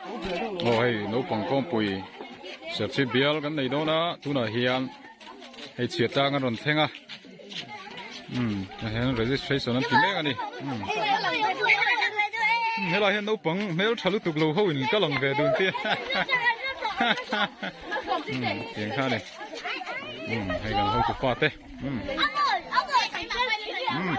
Aw hei naupang kawngpui serchhip bial kan nei dawn a tunah hian hei chhiat tlang an rawn thleng a umm tah hian registration an ti mek a ni umm helai hian naupang hmeltha lutuk lo ho in ka lang ve dun te umm tiang kha a ni umm hei kan hotu pa te umm umm.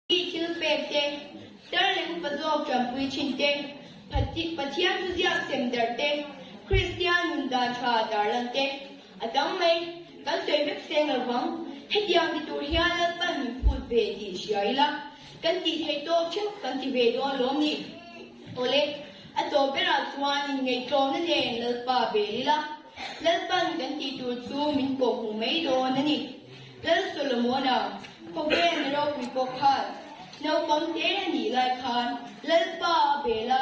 I thil pek te, tar leh upa zawk tanpui thin te, Pathian thuziak sem darh te, Kristian nun dan tha darlan te a tam mai. Kan sawi vek seng lo vang. Hetiang ti tur hian Lalpan min phut ve tih hria ila, kan tih theih tawk theuh kan ti ve dawn lawm ni? Awle, a tawp berah chuan inngaihtlawmna nen Lalpa bel ila, Lalpan kan tih tur chu min kawhhmuh mai dawn a ni. Lal Solomona khawvel mi ropui pawh khan naupang te a nih lai khan Lalpa a bel a,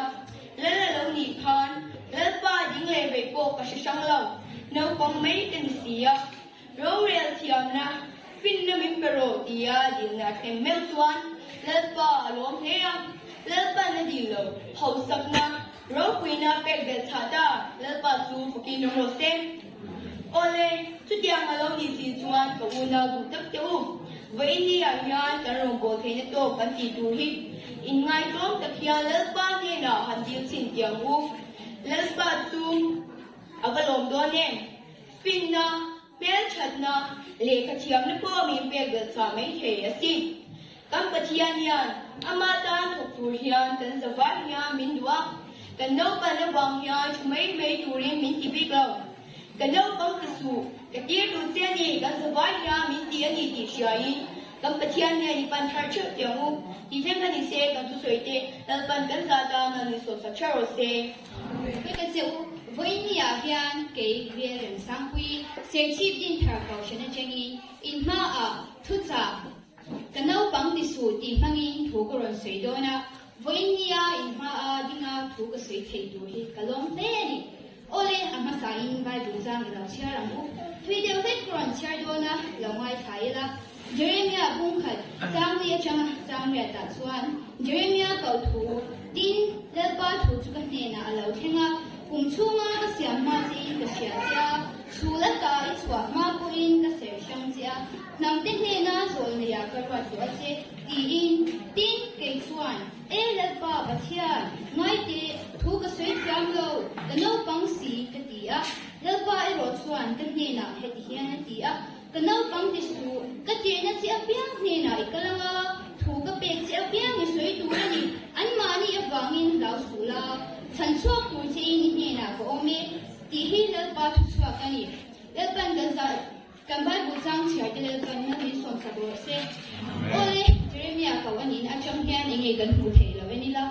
Lal a lo nih khan Lalpa ding leh vei pawh ka hre hrang lo, naupang mai ka ni si a, rorel thiamna finna min pe rawh tia dilna a thleng meuh chuan Lalpa a lawm hle a, Lalpan a dil lo, hausakna ropuina pek belh chhah ta Lalpa chu fakin awm rawh se. Awle, chutiang a lo ni si chuan ka unau duh tak teh u. Vawiin hian kan rawngbâwl theihna tawk kan tih tur hi inngaihtlawm tak hian Lalpa hnenah han dil chhin tih ang u. Lalpa chu a va lawm dawn em? Finna, hmelthatna, lehkha thiamna pawh min pek belh chhuah mai thei a si. Kan Pathian hian ama tan thawk tur hian kan zavai hian min duh a, kan naupang avang hian thu mai mai turin min ti bik lo. Ka naupang ka suh, ka tir duh che a ni, kan zavai hian min ti a ni tih hriain kan Pathian hian i pan thar theuh teh ang u. Tih thleng kha ni se, kan thusawi te Lalpan kan zah tan a ni sawmsak theuh rawh se. Ka ta che u, vawiin ah hian kei Rial Remsangpui Serchhip Dinthar Kohhran atangin in hmaah thuchah Ka naupang ti suh tih hmangin thu ka rawn sawi dawn a, vawiin nia in hmaa dinga thu ka sawi theih tur hi ka lawm hle a ni. Awle, a hmasain Bible zang i lo chhiar ang u. Thui deuh hlek ka rawn chhiar dawn a, lo ngaithla ila. Jeremia bungkhat changli atanga changriatah chuan Jeremia koh thu, Tin, Lalpa thu chu ka hnenah a lo thleng a, kum chhunga ka siam hma chein ka hria che a, chhul ata i chhuah hma pawhin ka ser hrang che a, Hnamte hnena zawl neiah ka ruat tawh a che, tiin. Tin, kei chuan, E Lalpa Pathian, ngai teh, thu ka sawi thiam lo, ka naupang si, ka ti a. Lalpa erawh chuan ka hnenah heti hian a ti a, Ka naupang ti suh, ka tirhna che apiang hnenah i kal ang a, thu ka pek che apiang i sawi tur a ni, anmahni avangin hlau suh la, chhan chhuak tur chein i hnenah ka awm e, tih hi Lalpa thuchhuak a ni. Lalpan kan zah. Kan Bible chang chhiar te Lalpan na min sawmsak rawh se. Awle, Jeremia ko a niin atang hian enge kan hmuh theih loh en ila.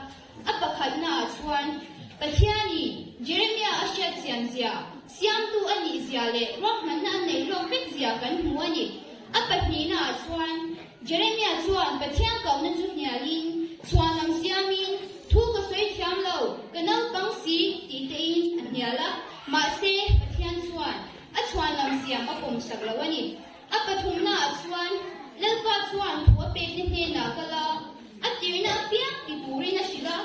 A pakhatna ah chuan Pathianin Jeremia a hriat chian zia, siamtu a nih zia leh ruahmanna a neih lawk vek zia kan hmu a ni. A pahnihna ah chuan Jeremia chuan Pathian kohna chu hnialin, chhuanlam siamin, Thu ka sawi thiam lo, ka naupang si tih tein a hnial a. Mahse, Pathian chuan A chhuanlam siam a pawm sak lo a ni. A pathumnaah chuan Lalpa chuan thu a pekna hnenah kal a, a tirna apiang ti turin a hrilh a,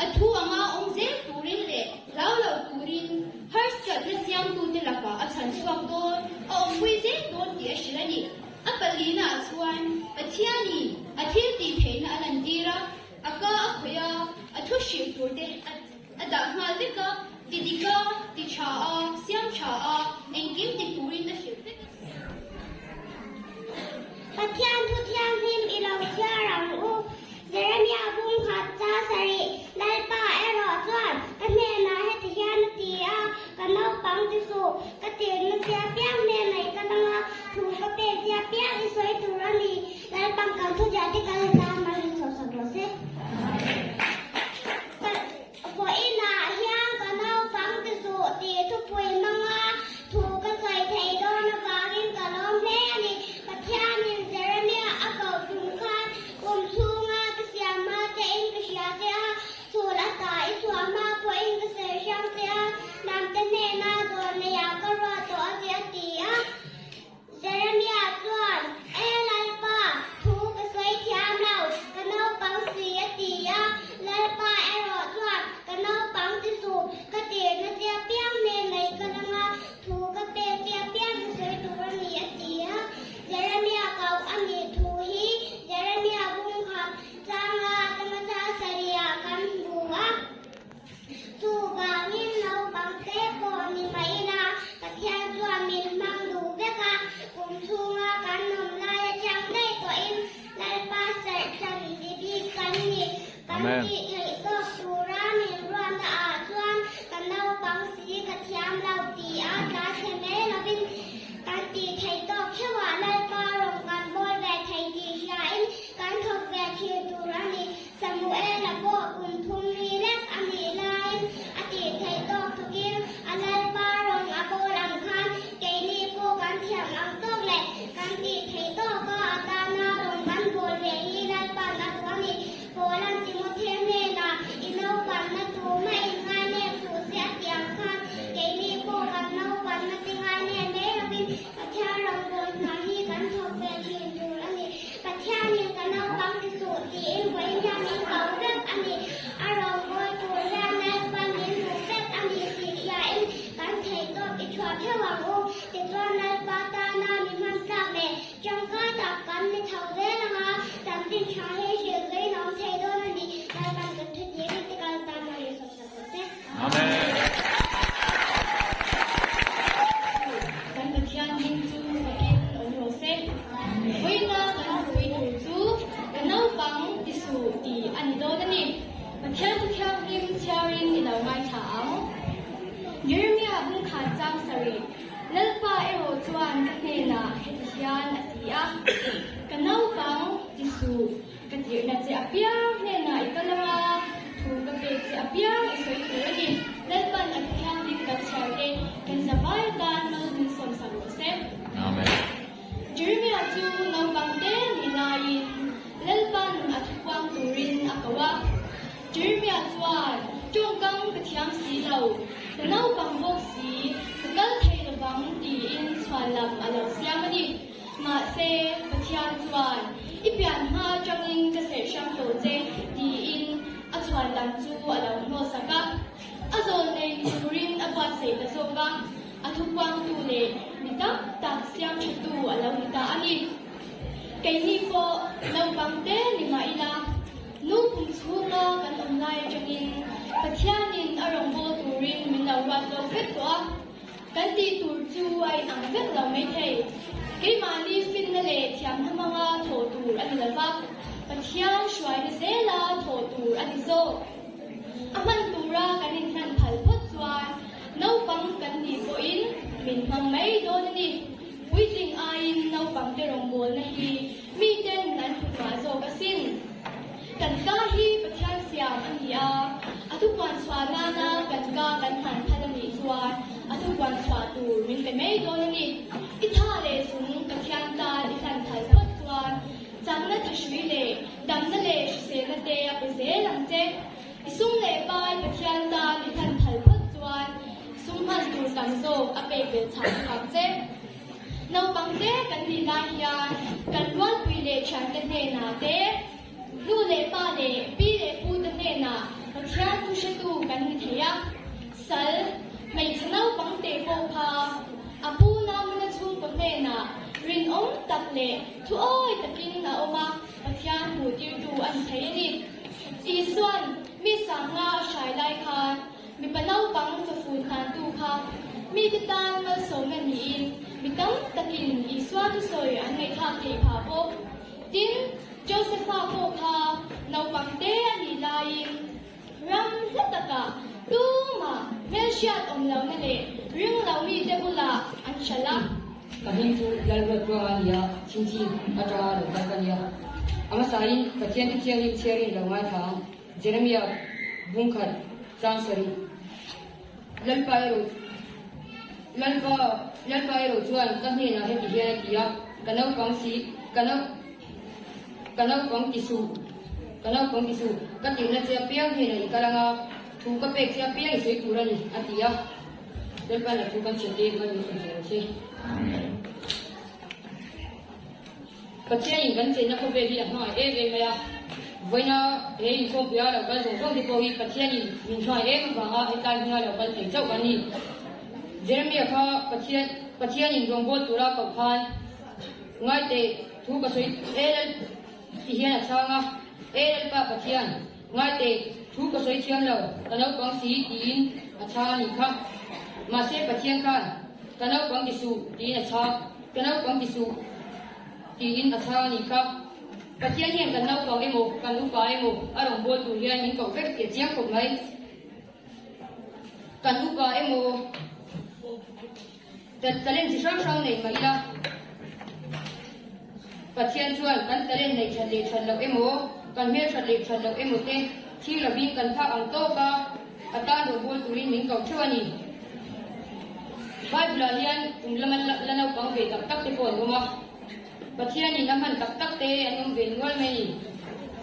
a thu anga awm zel turin leh hlau lo turin harsatna siamtute lakah a chhan chhuak dawn, a awmpui zel dawn tih a hrilh a ni. A palinaah chuan Pathianin a thil tih theihna a lantir a, a ka a khawih a, a thu hrilh turte a. A dah nghal vek a, ti dik a, ti tha a, siam tha a, engkim ti turin a hrilh vek a. Pathian thu thianghlim i lo chhiar ang u. Jeremia bung khat cha sarih, Lalpa erawh chuan ka hnenah heti hian a ti a, Ka naupang ti suh, ka tirna che apiang hnenah i kal ang a, thu ka pek che apiang i sawi tur a ni. Lalpa'n kan thuziah te kal heta mal min sawhsak rawh se. Vawiinah hian ka naupang ti suh tih thupui hmanga thu ka sawi thei dawn avangin ka lawm hle a ni. Pathianin Jeremia a koh tum khan kum chhunga ka siam hma chein ka hria che a, chhul ata i chhuah hma pawhin ka sawi hrang che a, hnamte hnena zawn neiah ka ruah tawh a che a ti a. Jeremia chuan, Kan tih theih tawk tura min ruatna ah chuan ka naupang si ka thiam lo ti a tla chhe mai lovin kan tih theih tawk theuhah Lalpa rawn kan bawl ve thei tih hriain kan thawk ve thin tur a ni. Samuela pawh kum thum mi lek a nih laiin a tih theih tawk thawkin a Lalpa rawn a bawl ang khan keini pawh kan thiam ang tawk leh kan tih theih tawka a tana rawn kan bawl ve hi Lalpa'n a duh a ni. Paula'n Timothea hnenah i naupanna tumah in ngai nem suh se a tih ang khan keini pawh kan naupanna te ngai nem mai lovin Pathian rawngbâwl hna hi kan thawk ve thin tur a ni. Pathianin ka naupang ti suh tiin vawiin hian min ko vek a ni. A rawngbâwl tur hian Lalpa min duh vek a ni tih hriain kan theih tawp i chhuah theuh ang u. Tichuan Lalpa tana mi hman tlak leh tangkai tak kan ni chho zel ang a, chanchin tha hi hrilh zuiin a awm thei dawn a ni. Lalpa'n kan thu tirin te kal tan a ni sawmsak rawh se. Amen. Kan Pathian hming chu fakin awm rawh se. Vawiina kan thupui tur chu ka naupang ti suh tih a ni dawn a ni. Pathian thu thianghlim chhiarin i lo ngaithla ang. Jeremia bungkhat chang sarih, Lalpa erawh chuan ka hnenah heti hian a ti a, Ka naupang ti suh. Ka tirhna che apiang hnenah i kal anga, thu ka pek che apiang i sawi tur a ni. Lalpan a Thianghlim kan chhiar te kan zavai atan mal min sawmsak rawh se. Amen. Jeremiah chu naupang te ni laiin Lalpan a thupuang turin a ko a. Jeremiah chuan, Tawngkam ka thiam si lo, ka naupang bawk si, ka kal thei lovang tiin chhuanlam a lo siam a ni. Mahse, Pathian chuan, I pian hma atangin ka serh hrang tawh che, tiin a chhuan lam chu a lo hnawhsak a. A zawl nei ni turin a buatsaih ta zawk a, a thupuangtu leh mi tam tak siam thatu a lo ni ta a ni. Keini pawh naupang te ni mah ila, nu pum chhunga kan awm lai atangin Pathianin a rawngbâwl turin min lo ruat lawk vek tawh a. Kan tih tur chu a inang vek lo maithei. Keimahni finna leh thiamna hmanga thawh tur a ni lo va, Pathian hruaina zela thawh tur a ni zawk. A hman tura kan inhlan phal phawt chuan naupang kan nih pawhin min hmang mai dawn a ni. Puitling aiin naupangte rawngbawlna hi miten an hlut mah zawk asin. Kan ka hi Pathian siam a ni a, a thupuan chhuah nana kan ka kan hman phal a nih chuan a thupuan chhuah tur min pe mai dawn a ni. I tha leh zung Pathian tan i hlan phal phawt chuan chakna thahrui leh damna leh hriselna te a pe zel ang che. I sum leh pai Pathian tan i hlan phal phawt chuan sum hman tur tam zawk a pek belh chhah bawk ang che. Naupang te kan nih lai hian kan rualpui leh thiante hnenah te, nu leh pa leh pi leh pu te hnenah Pathian thu hretu kan ni thei a. Sal, hmeichhe naupang te pawh kha a pu Naamana chhungkaw hnenah rinawm tak leh thuawi takin a awm a, Pathian hmuhtirtu a ni thei a ni. Isua'n mi sanga a hrai lai khan Mipa naupang chawfun hlantu kha mite tan malsawmna niin mi tam takin Isua thusawi an ngaihthlak theih phah bawk. Tin, Josepha pawh kha naupang te a nih laiin ram hla takah tumah hmelhriat awm lohna leh ring lo mite bulah an hralh a. Ka hming chu Lalruatruanga a ni a, chhingchhip atanga lo kal ka ni a. A hmasain Pathian Thianghlim chhiarin lo ngaithla ang. Jeremia bungkhat chang sarih. Lalpa erawh Lalpa Lalpa erawh chuan ka hnenah heti hian a ti a, Ka naupang si, ka nau ka naupang ti suh, ka naupang ti suh, ka tirhna che apiang hnenah i kal anga, thu ka pek che apiang i sawi tur a ni, a ti a. Lalpa'n a thu kan chhiat te kan insawi zel ang che. Pathianin kan chenna khawvel hi a hmangaih em em mai a, vawiina he inkhawmpuia lo kal zawng zawng te pawh hi Pathianin min hmangaih em avanga hetlai hmuna lo kal thei chauh kan ni. Jeremia kha Pathian Pathianin rawngbâwl tura koh khan Ngaiteh thu ka sawi e Lal ti hian a chhang a, E Lalpa Pathian, ngaiteh thu ka sawi thiam lo, ka naupang si tiin a chhang a nih kha. Mahse Pathian khan ka naupang ti suh tiin a chhang. Ka naupang ti suh tiin a chhang a nih kha. Pathian hian kan naupang emaw, kan upa emaw a rawngbâwl tur hian min koh vek tih a chiang khawp mai. Kan upa emaw talent chi hrang hrang nei mah ila, Pathian chuan kan talent neih that leh that loh emaw, kan hmel that leh that loh emaw te thil lovin kan phak ang tawk a, a tan rawngbâwl turin min koh theuh a ni. Bible-ah hian kum lama la naupang ve tak tak te pawh an awm a. Pathianin a hman tak tak te an awm ve nual mai a ni.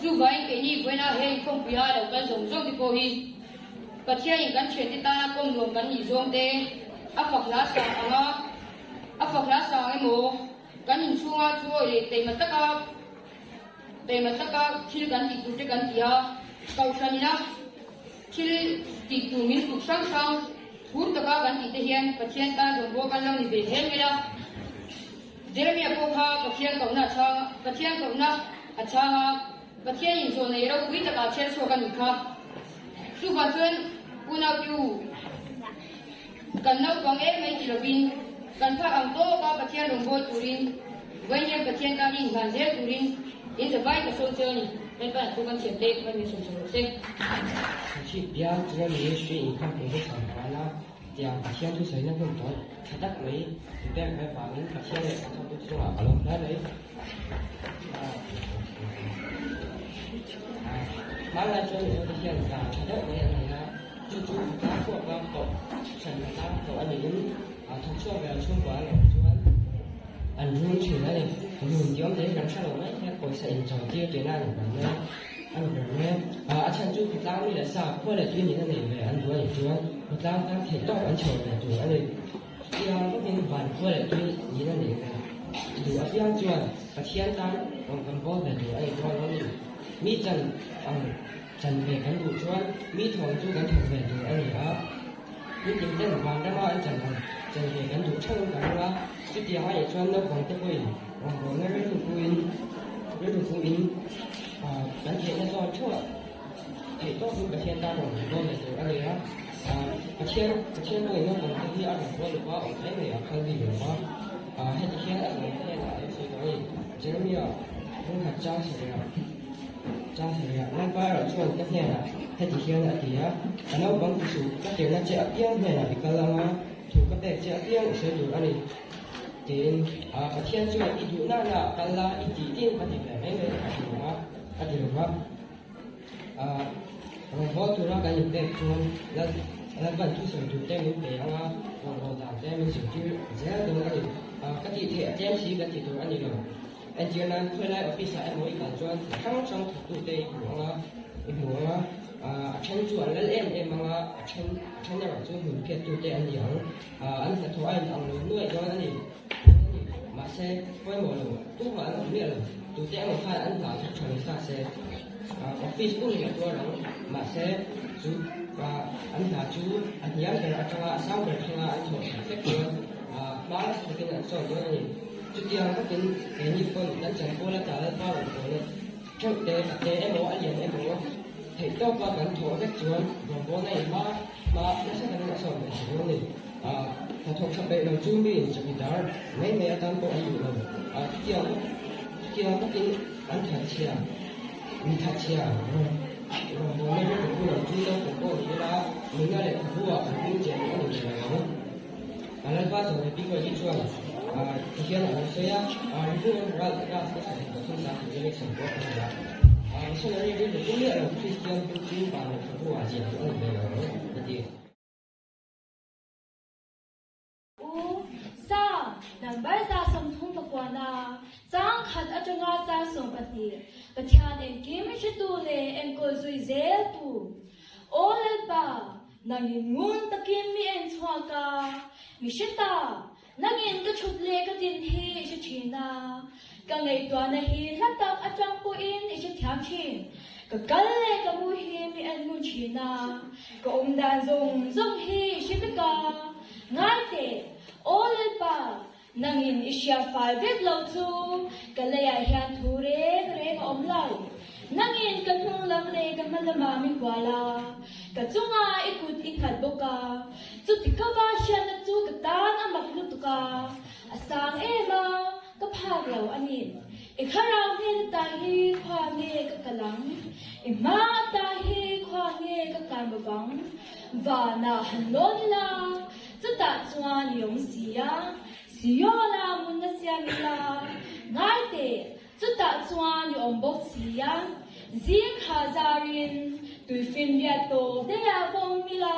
Chuvangin keini vawiina he inkhawmpuia lo kal zawng zawng te pawh hi Pathianin kan thiante tana kawm nuam kan nih zawng te a fak hla sang ang a, a fak hla sang emaw kan inchhunga thuawi leh taima taka taima taka thil kan tih tur te kan ti a, Kohhranina thil tih tur min tuk hrang hrang phur taka kan tih te hian Pathian tan rawngbâwl kan lo ni ve zel mai a. Jeremia pawh kha Pathian kohna a chhang a, Pathian kohna a chhang a, Pathianin zawh nei ropui takah chhiar chhuak a nih kha. Chuvah chuan unau te u, kan naupang em mai ti lovin, kan phak ang tawka Pathian rawngbâwl turin, vawiin hian Pathian tan i inhlan zel turin in zavai ka sawn che a ni. Lalpan a thu kan thiam te hman min sawn chho rawh se. Chhip bial Children Ministry inkhawmpui hi chhan kual a. Tiang Pathian thusawiina hmun tawi tha tak mai min pek ve vangin Pathian leh kan thawktu chungah ka lawm hle mai. Hmanlai chuan Mizote hian dan tha deuh mai an nei a, chu chu khawtlang pawh a koh hran khawtlang koh a niin thawk chhuak ve chhungkua an awm chuan an run thin a ni. Run tih awmzia hi kan hre lo mai hian pawisa inchawi tir tihna a ni ber mai a. A ni ber mai a, a chhan chu khawtlang mi leh sa khua leh tui nihna nei ve an duh a nih chuan khawtlang tan theih tawk an chho ve tur a ni. Chutiang bawkin van khua leh tui nihna nei ve duh apiang chuan Pathian tan rawn kan bawl ve tur a ni dawn lo ni. Mi chan ang chan ve kan duh chuan mi thawng chu kan thawk ve tur a ni a. Puitling ten van rama an chan ang chan ve kan duh theuhin ka ring a, chutiang a nih chuan naupang te pawhin rawngbawlna rilru puin rilru puin kan theihna zawn theuh ah theih tawkin Pathian tan rawn bawl ve tur a ni a. Pathian Pathian pawhin naupang te hi a rawn bawl lova awm mai mai a phal bik lova, heti hian a zawng hnenah a lo sawi tawh a ni. Jeremiah lungkhat chang sarih ah. Changsaria, Lalpa erawh chuan ka hnenah heti hian a ti a, Ka naupang ti suh, ka tirna che apiang hnenah i kal ang a, thu ka pek che apiang i sawi tur a ni, tiin Pathian chuan i duh nana a kal la, i tih tin ka ti ve mai mai a ti lo va, a ti lo va. Rawngbâwl tura kan inpek chuan Lalpan thusawi tur te min pe ang a, rawngbâwl dan te min zirtir zel dawn a ni. Ka tih theih a tlem si kan ti tur a ni lo. Entir nan khawilai office ah emaw i kal chuan thil hrang hrang thawktute i hmu ang a, i hmu ang a, a then chu an lal em em ang a, a then a then erawh chu hmun phiattute an ni ang. An hnathawh a inang lo nuaih dawn a ni. Mahse, pawimawh lo tumah an awm miah lo. Tute emaw khan an hna thawk tha lo ta se, office pum in a tuar ang. Mahse, chu an hna chu a hniam ber atanga a sang ber thlenga an thawh that vek chuan hma nasa takin an sawn dawn a ni. Chutiang takin keini pawn kan chanpual ata Lalpa rawn pawhna theuh te, a te emaw a lian emaw theih tawpa kan thawh vek chuan rawngbawlna in hma hma nasa takin a sawm ve thei dawn a ni. Hnathawk tha peih lo chu miin chawkidar mai mai atan pawh an duh lo. Chutiang chutiang takin an thatchhia, mi thatchhia rawn rawngbawlna rilru pu lo chu naupang pawh ni ila nunna lehkhabu ah an hming chiah duh a ni ve lo ang. A Lalpa zawhna bik hi chuan ti hian a lo sawi a, Rivu ral ras te sawi pathum sa tih chu sawi pawh a ni a. Missionary rilru pu miah lo Kristian hming chu van lehkhabu ah ziah duh a ni ve lo ang a ti. U Sa, number 30 pakuana, chang khat atanga chang 12, Pathian engkim hretu leh enkawl zui zeltu. Aw Lalpa, Nangin ngun takin mi en chhuak a, mi hre ta, nangin ka chhut leh ka din hi i hre thin a, ka ngaihtuahna hi hla tak atang pawhin i hre thiam thin, ka kal leh ka mu hi mi en ngun thin a, ka awm dan zawng zawng hi i hre vek a, ngai teh, Aw Lalpa, Nangin i hria fai vek lo chu ka leiah hian thu reng reng a awm lo. Nangin ka hnung lam leh ka hma lamah min kual a, ka chungah i kut i nghat bawk a. Chuti ka va hriatna chu ka tan a mak lutuk a, a sang em a, ka phak lo a ni. I thlarau hnenah. hnen ata hi khua nge ka kal ang? I hma ata hi khua nge ka tlan bawk ang? Vanah han lawn ila, chutah chuan i awm si a, Siola hmun a siam ila, ngai teh, chutah chuan i awm bawk si a, zing kha zarin tuifinriat tawp daihah va awm ila,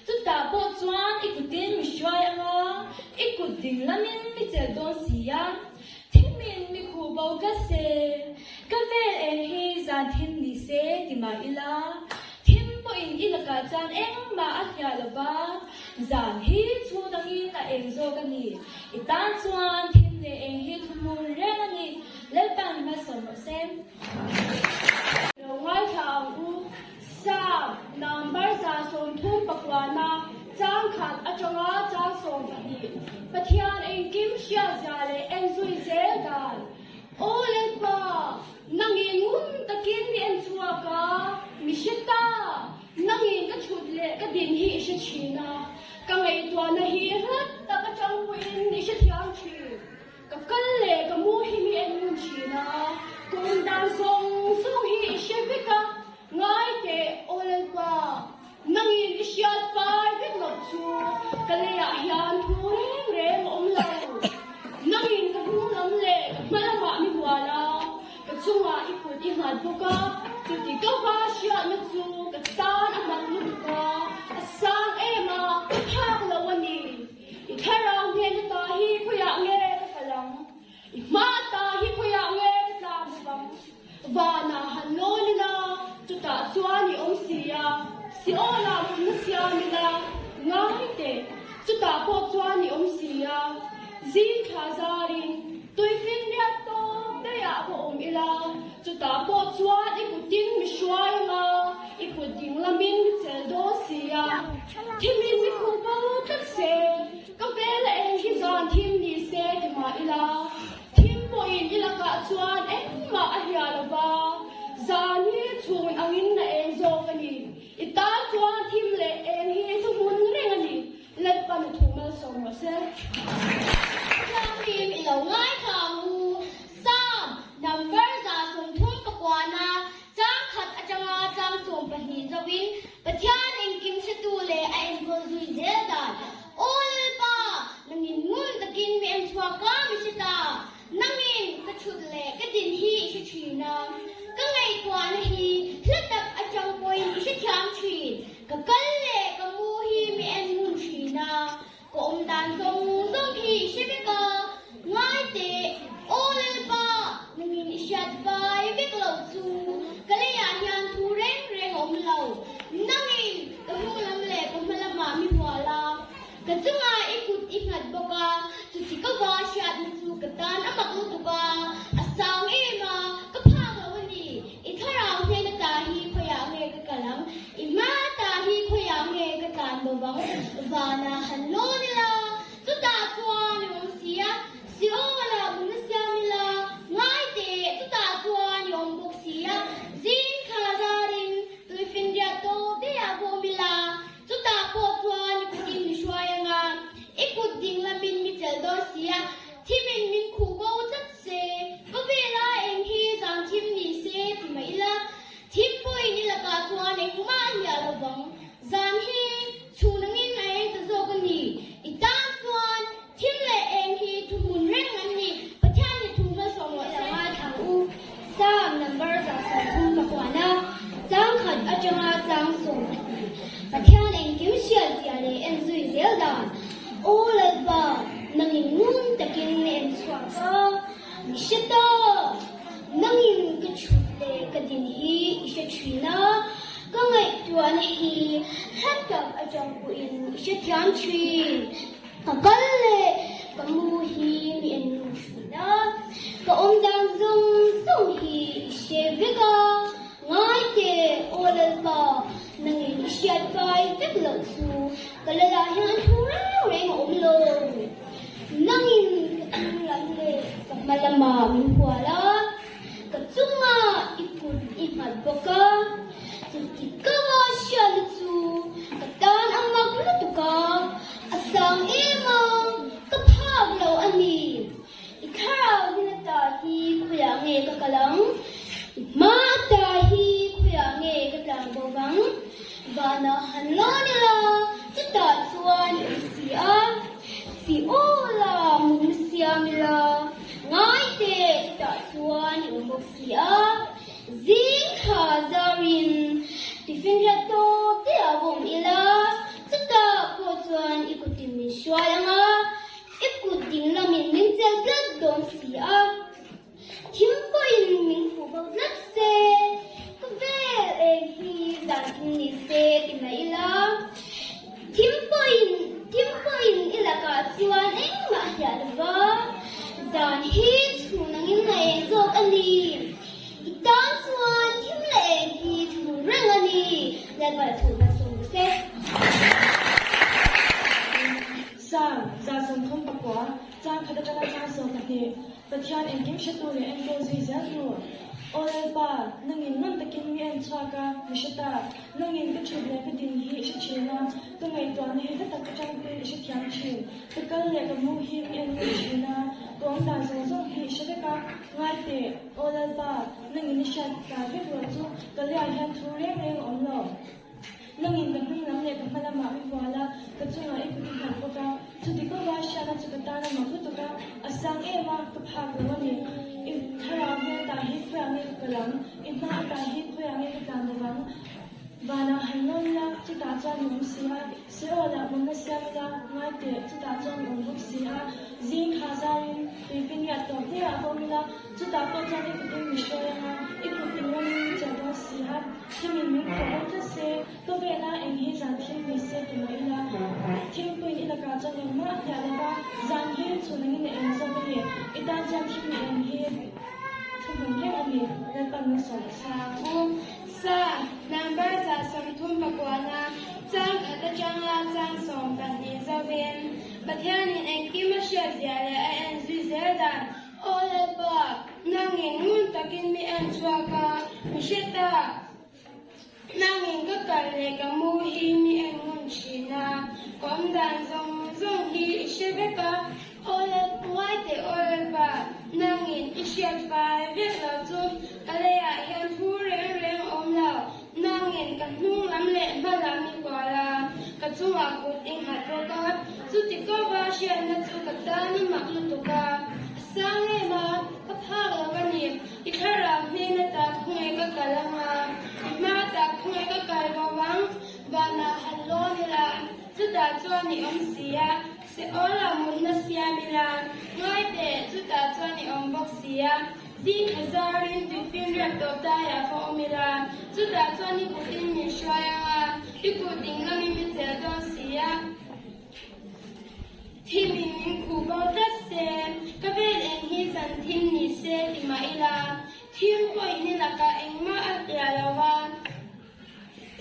chutah pawh chuan i kutin mi hruai anga, i kut ding lamin mi chelh dawn si a, thimin mi khuh bo tlat se, ka vel eng hi zan thim ni se ti mah ila, thim pawhin i lakah chuan engmah a hliah lo va. Zan hi chhun angin a eng zawk a ni. I tan chuan thim leh eng hi thuhmun reng a ni. Lalpan malsawm rawh se. Lo ngaithla ang u. Sam, Number 33 na chang khat atanga chang 12. Pathian engkim hriatzia leh enzui zel dan. Aw Lalpa, nangin ngun takin mi en chhuak a, mi hre ta. Nangin ka chhut leh ka din hi i hre thin a, ka ngaihtuahna hi hlat tak atang pawhin i hrethiam thin. Ka kal leh ka mu hi mi en ngun thin a, ka awm dan zawng zawng hi i hre vek a, ngai teh aw Lalpa, nangin i hriat fai vek loh chu ka leiah hian thu reng reng a awm lo. Nangin ka hnung lam leh ka hma lamah mi hual a, Ka chungah i kut i nghat bawk a, chuti ka va hriatna chu ka tan a mak lutuk a, a sang em a, ka phak lo a ni. I thlarau hnen ata hi khawiah nge ka kal ang? I hma ata hi khawiah nge ka tlan bawk ang? Vanah han lawn ila, chutah chuan i awm si a, Seolah mutna siam ila, ngai teh, chutah pawh chuan i awm si a, zing thla zarin, Tuifinriat tawp daihah va awm ila, chutah pawh chuan i kutin mi hruai anga, i kut ding lamin mi chelh dawn si a, thimin mi khuh bo tlat se, ka vela eng hi zan thim ni se ti mah ila, thim pawhin i lakah chuan engmah a hia lo va, zan hi chhun angin na eng zawk a ni, i tan chuan thim leh eng hi thuhmun reng a ni. Lalpan a thu malsawm rawh se. Thianghlim i lo ngaithla ang u. Psalm number 39 chang khat atanga chang 12 zoin Pathian engkim hretu leh a enkawl zui zel dan. Aw Lalpa, nangin ngun takin mi en chhuak a, mi hre ta. Nangin ka thut leh ka din hi i hre thin a, ka ngaihtuahna hi hla tak atang pawhin i hrethiam thin. Ka kal leh ka mu hi mi en ngun thin a, ka awm dan zawng zawng hi i hre vek a, ngai teh, Aw Lalpa, nangin i hriat fai vek loh chu ka leiah hian thu reng reng a awm lo, nangin ka hnung lam leh ka hma lamah mi hual a, ka chungah i kut i nghat bawk a, chuti ka va hriatna chu ka tan a mak lutuk a, a sang em a, ka phak lo a ni. I thlarau hnen ata hi khawiah nge ka kal ang? I hma ata hi khawiah nge ka tlan bo vang? Vanah han lawn ila, chutah chuan i awm si a, Seolah mun a siam ila, ngai teh, chutah chuan i awm bawk si a, zing thla zarin tuifinriat tawp daihah va awm ila, chutah pawh chuan i kutin mi hruai anga, i kut ding lamin mi chelh dawn si a, thimin min khuh bo tlat Se, khawvela eng hi zan thim ni se ti mah ila, thim pawhin i lakah chuan engmah a hliah lo vang. Zan hi chhun angin a eng ta zawk a ni. I tan chuan thim leh eng hi thuhmun reng an ni. Pathian ni thu malsawm rawh se. Ngaithla u, Psalm number 39, chang khat atanga chang 12, Pathian engkim hriatzia leh enzui zel dan. Aw Lalpa, nangin ngun takin na en chhuak a, mi hre ta. Nangin ka chhut leh ka din hi i hre thin a, ka ngaihtuahna hi hla tak atang pawhin i hrethiam thin. Ka kal leh ka mu hi mi en nung thin a, ka awm dan zawng zawng hi i hre vek a. Ngai teh, Aw Lalpa, nangin i hriat fai vek loh chu ka lalah hian thu reng reng a awm lo. Nangin ka hnung lam leh ka hma lamah min hual a, ka chungah i kut i nghat bawk a. Chuti ka va hriatna chu ka tan a mak lutuk a, a sang em a, ka phak lo a ni. I thlarau hmin ata hi khawiah nge? nge ka kal ang? I hma ata hi khawiah nge ka tlan bo vang? Vanah han lawn ila, chutah chuan i awm si a. Seola mutna siam ila, ngai teh chutah chuan i awm bawk si a. Zing thla zarin tifinriat tawp te a vawm ila, chutah pawh chuan i kutin min hruai ang a, i kut ding lamin min chelh tlat dawn si a. Thim pawhin min khuh bo tlat se, ka vel eng hi zan thim ni se ti mai ila. Thim pawhin thim pawhin i lakah chuan engmah hliah lo va, zan hi chhun angin a eng zawk a ni. I tan chuan thim leh eng hi thun reng a ni, Lalpa thu hma sawm rawh se. Psalm 139, Chang khat atanga chang 12. Pathian engkim hretu leh enkawl zui zel tu. Aw Lalpa, nangin ngun takin mi en chhuak a, mi hre ta. Nangin ka thut leh ka din hi i hre thin a, ka ngaihtuahna hi hla tak atangpuiin i hrethiam thin. Ka kal leh ka mu hi mi en ngun thin a, ka awmdan zawng zawng hi i hre vek a. Ngai teh, Aw Lalpa, nangin i hriat ta vek loh chu ka leiah hian thu reng reng a awm lo. Nangin ka hnung lam leh ka hma lamah mi hual a, ka chungah i kut i nghat bawk a. Chuti kova hriatna chu ka tan a mak lutuk a, a sang em a, ka phak lo a ni. I thlarau hmel tah hi khawiah nge ka kal ang? I hma atah hi khawiah nge ka tlan lo vang? Vanah han lawn ila, chutah chuan i awm si a. Seolah mawlna siam ila, ngai teh, chutah chuan i awm bawk si a. Zing kha zarin tuifinriat tawp hleah va awm ila, chutah pawh chuan i kutin mi hruai ang a, i kut inramin mi chelh dawn si a. Thimin min khuh bo tlat se, ka vela eng hi zan thim ni se ti mah ila, thingpuiin i lakah chuan engmah a hliah lo va, zan hi chhun angin a eng zawk a ni. I tan chuan thim leh eng hi thuhmun reng a ni, Lalpan malsawm a sa. U Sa, Number 35 chang khat atanga chang 12 zovin, Pathianin engkim a hriatzia leh a en zui zel dan Aw Lalpa, nangin ngun takin mi en chhuak a, mi hre ta. Nangin ka kal leh ka mu hi mi en ngun thin a, ka awm dan zawng zawng hi i hre vek a. Aw Lalpa, ngai teh aw Lalpa, nangin i hriat fai vek lo chu ka leiah hian thu reng reng a awm lo. Nangin ka hnung lam leh hma lam i kual a, ka chungah kut i nghat bawk a, chuti kova hriatna chu ka tan i mak lutuk a, a sang em a, ka phak lo a ni. I thlarau hnen ata khawngaih ka kal ang a, i hma ata khawngaih ka kal bo ang, vanah han lawn ila, chutah chuan i awm si a, Seolah mutna siam ila, ngai teh, chutah chuan i awm bawk si a. Zing thla zarin tuifinriat tawp daiah va awm ila, chutah chuan i kutin min hruai ang a, i kut ding lamin mi chelh dawn si a. Thimin min khuh bo tlat se, ka vel eng hi zan thim ni se ti mah ila, thim pawhin i lakah engmah a hliah lo va.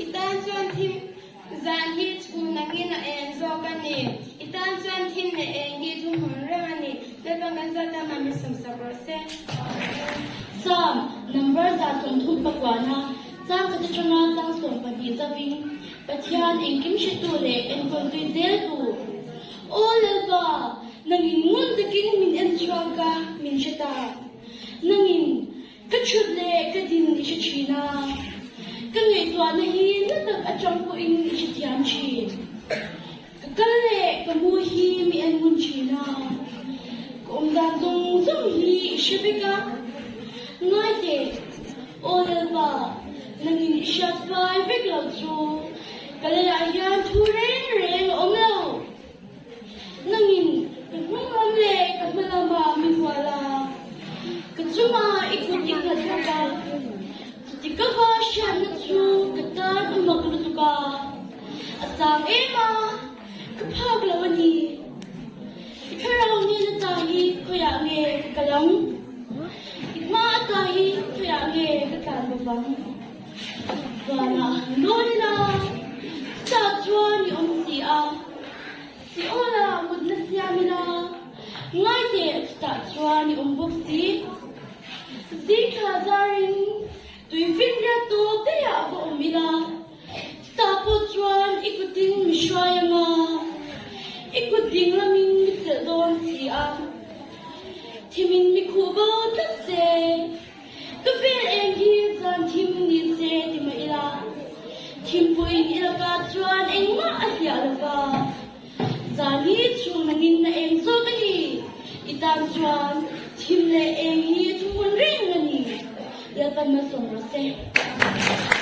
I tan chuan thim zan hi chhun angin a eng zawk a ni. I tan chuan thim leh eng hi thuhmun reng a ni. Lalpa kan zat a mah mi sawmsak rawh se. Psalm number 39 chang khat atanga chang 12 zavin Pathian engkim hretu leh enkawl zui zeltu. Aw Lalpa, nangin ngun takin min en chhuak a, min hre ta. Nangin Ka thut leh ka din i hre thin a, ka ngaihtuahna hi na tak atang pawhin i hrethiam thin. Ka kal leh ka mu hi mi en ngun thin a, ka awmdan zawng zawng hi i hre vek a. Ngai teh, Aw Lalpa, nangin i hriat fai vek loh chu ka leiah hian thu reng reng a awm lo. Nangin ka hnung lam leh ka hma lamah mi hual a, ka chungah i kut i nghat bawk a. Chuti ka va hriatna chu ka tan a mak lutuk a, a sang em a, ka phak lo a ni. I thlarau hnen ata hi khawiah nge ka kal ang? I hma ata hi khawiah nge ka tlan bo vang? Vanah han lawn ila, chutah chuan i awm si a. Seolah mutna siam ila, ngai teh chutah chuan i awm bawk si. Zing thla zarin tui finriat tawp daihah va awm ila, chutah pawh chuan i kutin mi hruai ang a, i kut ding lamin mi chelh dawn si a. Thimin mi khuh bo tlat se. hmunin a eng zawk a ni. I tan chuan thim leh eng hi thuhmun reng a ni. Lalpan malsawm rawh se.